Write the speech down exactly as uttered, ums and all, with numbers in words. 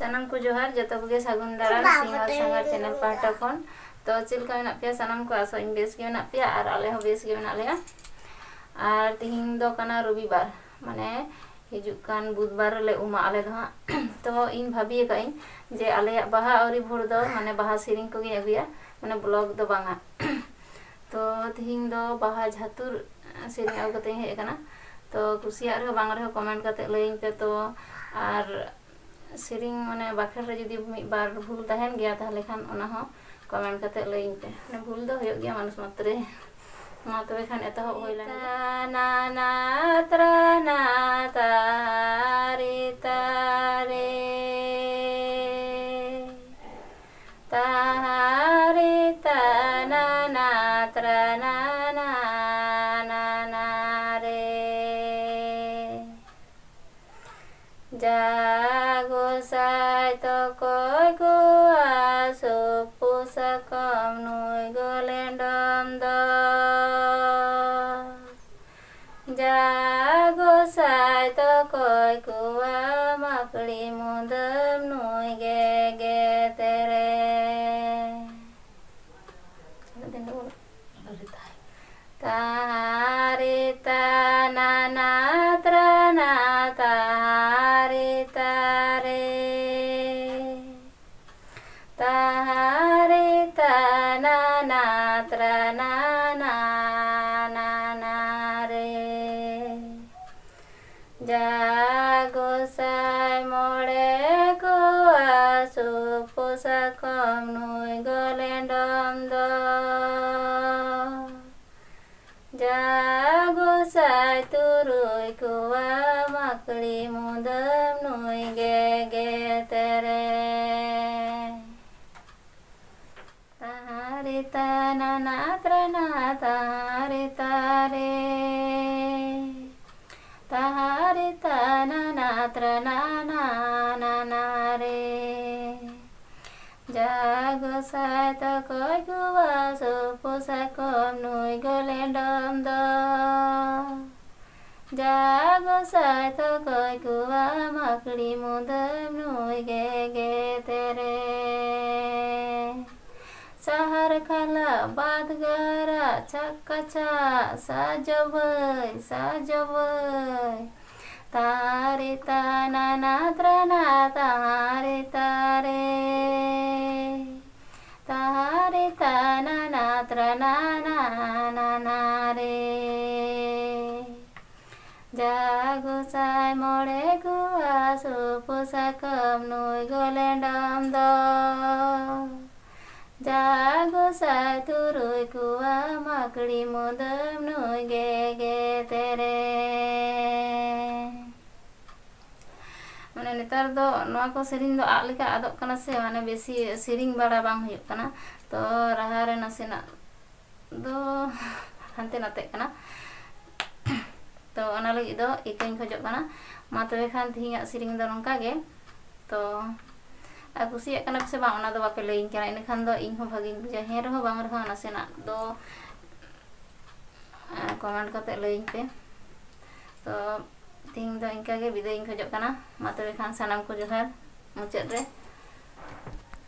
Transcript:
ᱥᱟᱱᱟᱢ ᱠᱚ ᱡᱚᱦᱟᱨ, ᱡᱚᱛᱚ ᱠᱚᱜᱮ ᱥᱟᱹᱜᱩᱱ ᱫᱟᱨᱟᱢ ᱥᱤᱧᱚᱛ ᱥᱟᱸᱜᱷᱟᱨ ᱪᱮᱱᱮᱞ ᱯᱟᱦᱴᱟ ᱠᱷᱚᱱ᱾ ᱛᱚ ᱪᱮᱫ ᱞᱮᱠᱟ ᱢᱮᱱᱟᱜ ᱯᱮᱭᱟ ᱥᱟᱱᱟᱢ ᱠᱚ? ᱟᱥᱚᱜ ᱤᱧ ᱵᱮᱥ ᱜᱮ ᱢᱮᱱᱟᱜ ᱯᱮᱭᱟ ᱟᱨ ᱟᱞᱮ ᱦᱚᱸ ᱵᱮᱥ ᱜᱮ ᱢᱮᱱᱟᱜ ᱞᱮᱭᱟ᱾ ᱟᱨ ᱛᱤᱦᱤᱧ ᱫᱚ ᱠᱟᱱᱟ ᱨᱚᱵᱤᱵᱟᱨ, ᱢᱟᱱᱮ ᱦᱤᱡᱩᱜ ᱠᱟᱱ ᱵᱩᱫᱷᱵᱟᱨ ᱨᱮᱞᱮ ᱩᱢᱟ ᱟᱞᱮ ᱫᱚ ᱦᱟᱸᱜ᱾ ᱛᱚ ᱤᱧ ᱵᱷᱟᱹᱵᱤ ᱟᱠᱟᱫ ᱟᱹᱧ ᱡᱮ ᱟᱞᱮᱭᱟᱜ ᱵᱟᱦᱟ ᱟᱹᱣᱨᱤ ᱵᱷᱳᱨ ᱫᱚ ᱢᱟᱱᱮ ᱵᱟᱦᱟ ᱥᱮᱨᱮᱧ ᱠᱚᱜᱮᱧ ᱟᱹᱜᱩᱭᱟ, ᱢᱟᱱᱮ ᱵᱞᱚᱜ ᱫᱚ ᱵᱟᱝᱟ᱾ ᱛᱚ ᱛᱤᱦᱤᱧ ᱫᱚ ᱵᱟᱦᱟ ᱡᱷᱟᱹᱛᱩᱨ ᱥᱮᱨᱮᱧ ᱟᱹᱜᱩ ᱠᱟᱛᱮᱧ ᱦᱮᱡ ᱟᱠᱟᱱᱟ᱾ ᱛᱚ ᱠᱩᱥᱤᱭᱟᱜ ᱨᱮᱦᱚᱸ ᱵᱟᱝ ᱨᱮᱦᱚᱸ ᱠᱚᱢᱮᱱᱴ ᱠᱟᱛᱮ ᱞᱟᱹᱭᱟᱹᱧ ᱯᱮ᱾ ᱛᱚ ᱟᱨ ᱥᱮᱨᱮᱧ ᱢᱟᱱᱮ ᱵᱟᱠᱷᱮᱲ ᱨᱮ ᱡᱩᱫᱤ ᱢᱤᱫ ᱵᱟᱨ ᱵᱷᱩᱞ ᱛᱟᱦᱮᱱ ᱜᱮᱭᱟ, ᱛᱟᱦᱚᱞᱮ ᱠᱷᱟᱱ ᱚᱱᱟ ᱦᱚᱸ ᱠᱚᱢᱮᱱᱴ ᱠᱟᱛᱮ ᱞᱟᱹᱭᱟᱹᱧ ᱯᱮ᱾ ᱢᱟᱱᱮ ᱵᱷᱩᱞ ᱫᱚ ᱦᱩᱭᱩᱜ ᱜᱮᱭᱟ ᱢᱟᱱᱩᱥ ᱢᱟᱛᱨᱮ᱾ ᱢᱟ ᱛᱚᱵᱮ ᱠᱷᱟᱱ ᱮᱛᱚᱦᱚᱵ ᱦᱩᱭ ᱞᱮᱱ ᱜᱮ᱾ ᱛᱟᱱᱟ ᱱᱟᱛᱨᱟ ᱱᱟᱛᱟᱨᱤ ᱛᱟᱨᱮ᱾ ᱛᱟᱦᱟᱨᱤ ᱛᱟᱱᱟ ᱱᱟᱛᱨᱟ ᱱᱟᱱᱟ ᱱᱟᱱᱟ ᱨᱮ᱾ ᱡᱟ ᱜᱚᱸᱥᱟᱭ ᱛᱚᱠᱚᱭ ᱜᱚᱣᱟ ᱥᱩᱯᱩ ᱥᱟᱠᱚᱢ ᱱᱩᱭ ᱜᱚᱞᱮᱸᱰᱚᱢ ᱫᱚ᱾ ᱡᱟ ᱜᱚᱸᱥᱟᱭ ᱛᱚᱠᱚᱭ ᱠᱚᱣᱟ ᱢᱟᱠᱲᱤ ᱢᱩᱫᱟᱹᱢ ᱱᱩᱭ ᱜᱮ ᱜᱮᱛᱮᱨᱮ᱾ ᱛᱟᱦᱟᱨᱤ ᱛᱟᱱᱟ ᱱᱟᱛᱨᱟ ᱱᱟ ᱛᱟᱦᱟᱨᱤ ᱛᱟᱨᱮ᱾ ᱛᱟᱦᱟᱨᱤ ᱛᱟᱱᱟ ᱱᱟᱛᱨᱟ ᱱᱟᱱᱟ ᱱᱟᱱᱟ ᱨᱮ᱾ ᱡᱟ ᱜᱚᱸᱥᱟᱭ ᱢᱚᱬᱮ ᱠᱚᱣᱟ ᱥᱩᱯᱩ ᱥᱟᱠᱚᱢ ᱱᱩᱭ ᱜᱚᱞᱮᱸᱰᱚᱢ ᱫᱚ᱾ ᱡᱟ ᱜᱚᱸᱥᱟᱭ ᱛᱩᱨᱩᱭ ᱠᱚᱣᱟ ᱢᱟᱠᱲᱤ ᱢᱩᱫᱟᱹᱢ ᱱᱩᱭ ᱜᱮ ᱜᱮᱛᱮᱨᱮ᱾ ᱛᱟᱦᱟᱨᱤ ᱛᱟᱱᱟ ᱱᱟᱛᱨᱟ ᱱᱟ ᱛᱟᱦᱟᱨᱤ ᱛᱟᱨᱮ᱾ ᱛᱟᱦᱟᱨᱤ ᱛᱟᱱᱟ ᱱᱟᱛᱨᱟ ᱱᱟᱱᱟ ᱱᱟᱱᱟ ᱨᱮ᱾ ᱡᱟ ᱜᱚᱸᱥᱟᱭ ᱛᱚᱠᱚᱭ ᱜᱚᱣᱟ ᱥᱩᱯᱩ ᱥᱟᱠᱚᱢ ᱱᱩᱭ ᱜᱚᱞᱮᱸᱰᱚᱢ ᱫᱚ᱾ ᱡᱟ ᱜᱚᱸᱥᱟᱭ ᱛᱚᱠᱚᱭ ᱠᱚᱣᱟ ᱢᱟᱠᱲᱤ ᱢᱩᱫᱟᱹᱢ ᱱᱩᱭ ᱜᱮ ᱜᱮᱛᱮᱨᱮ᱾ ᱥᱟᱦᱟᱨ ᱠᱷᱟᱞᱟ ᱵᱟᱫᱽ ᱜᱟᱨᱟ ᱪᱷᱟᱠ ᱠᱟᱪᱷᱟ ᱥᱟᱡᱚ ᱵᱷᱟᱹᱭ ᱥᱟᱡᱚ ᱵᱷᱟᱹᱭ᱾ ᱛᱟᱦᱟᱨᱤ ᱛᱟᱱᱟᱱᱟ ᱛᱨᱟᱱᱟ ᱛᱟᱦᱟᱨᱤ ᱛᱟᱨᱮ᱾ ᱛᱟᱦᱟᱨᱤ ᱛᱟᱱᱟᱱᱟ ᱛᱨᱟᱱᱟᱱᱟ ᱱᱟᱱᱟ ᱨᱮ᱾ ᱡᱟ ᱜᱚᱸᱥᱟᱭ ᱢᱚᱬᱮ ᱠᱚᱣᱟ ᱥᱩᱯᱩ ᱥᱟᱠᱟᱢ ᱱᱩᱭ ᱜᱚᱞᱮᱱᱰᱚᱢ ᱫᱚ᱾ ᱡᱟ ᱜᱚᱸᱥᱟᱭ ᱛᱩᱨᱩᱭ ᱠᱚᱣᱟ ᱢᱟᱠᱲᱤ ᱢᱩᱫᱟᱹᱢ ᱱᱩᱭ ᱜᱮ ᱜᱮᱛᱮᱨᱮ᱾ ᱢᱟᱱᱮ ᱱᱮᱛᱟᱨ ᱫᱚ ᱱᱚᱣᱟ ᱠᱚ ᱥᱮᱨᱮᱧ ᱫᱚ ᱟᱫ ᱞᱮᱠᱟ ᱟᱫᱚᱜ ᱠᱟᱱᱟ ᱥᱮ, ᱢᱟᱱᱮ ᱵᱮᱥᱤ ᱥᱮᱨᱮᱧ ᱵᱟᱲᱟ ᱵᱟᱝ ᱦᱩᱭᱩᱜ ᱠᱟᱱᱟ, ᱛᱚ ᱨᱟᱦᱟ ᱨᱮ ᱱᱟᱥᱮᱱᱟᱜ ᱫᱚ ᱦᱟᱱᱛᱮ ᱱᱟᱛᱮᱜ ᱠᱟᱱᱟ᱾ ᱛᱚ ᱚᱱᱟ ᱞᱟᱹᱜᱤᱫ ᱫᱚ ᱤᱠᱟᱹᱧ ᱠᱷᱚᱡᱚᱜ ᱠᱟᱱᱟ᱾ ᱢᱟ ᱛᱚᱵᱮ ᱠᱷᱟᱱ ᱛᱮᱦᱮᱧᱟᱜ ᱥᱮᱨᱮᱧ ᱫᱚ ᱱᱚᱝᱠᱟ ᱜᱮ᱾ ᱛᱚ ᱟᱨ ᱠᱩᱥᱤᱭᱟᱜ ᱠᱟᱱᱟ ᱯᱮ ᱥᱮ ᱵᱟᱝ, ᱚᱱᱟ ᱫᱚ ᱵᱟᱯᱮ ᱞᱟᱹᱭᱟᱹᱧ ᱠᱟᱱᱟ, ᱤᱱᱟᱹᱠᱷᱟᱱ ᱫᱚ ᱤᱧ ᱦᱚᱸ ᱵᱷᱟᱜᱤᱧ ᱵᱩᱡᱟ᱾ ᱦᱮᱸ ᱨᱮᱦᱚᱸ ᱵᱟᱝ ᱨᱮᱦᱚᱸ ᱱᱟᱥᱮᱱᱟᱜ ᱫᱚ ᱠᱚᱢᱮᱱᱴ ᱠᱟᱛᱮ ᱞᱟᱹᱭᱟᱹᱧ ᱯᱮ᱾ ᱛᱚ ᱛᱮᱦᱮᱧ ᱫᱚ ᱤᱱᱠᱟᱹ ᱜᱮ ᱵᱤᱫᱟᱹᱭ ᱤᱧ ᱠᱷᱚᱡᱚᱜ ᱠᱟᱱᱟ᱾ ᱢᱟ ᱛᱚᱵᱮ ᱠᱷᱟᱱ ᱥᱟᱱᱟᱢ ᱠᱚ ᱡᱚᱦᱟᱨ ᱢᱩᱪᱟᱹᱫ ᱨᱮ᱾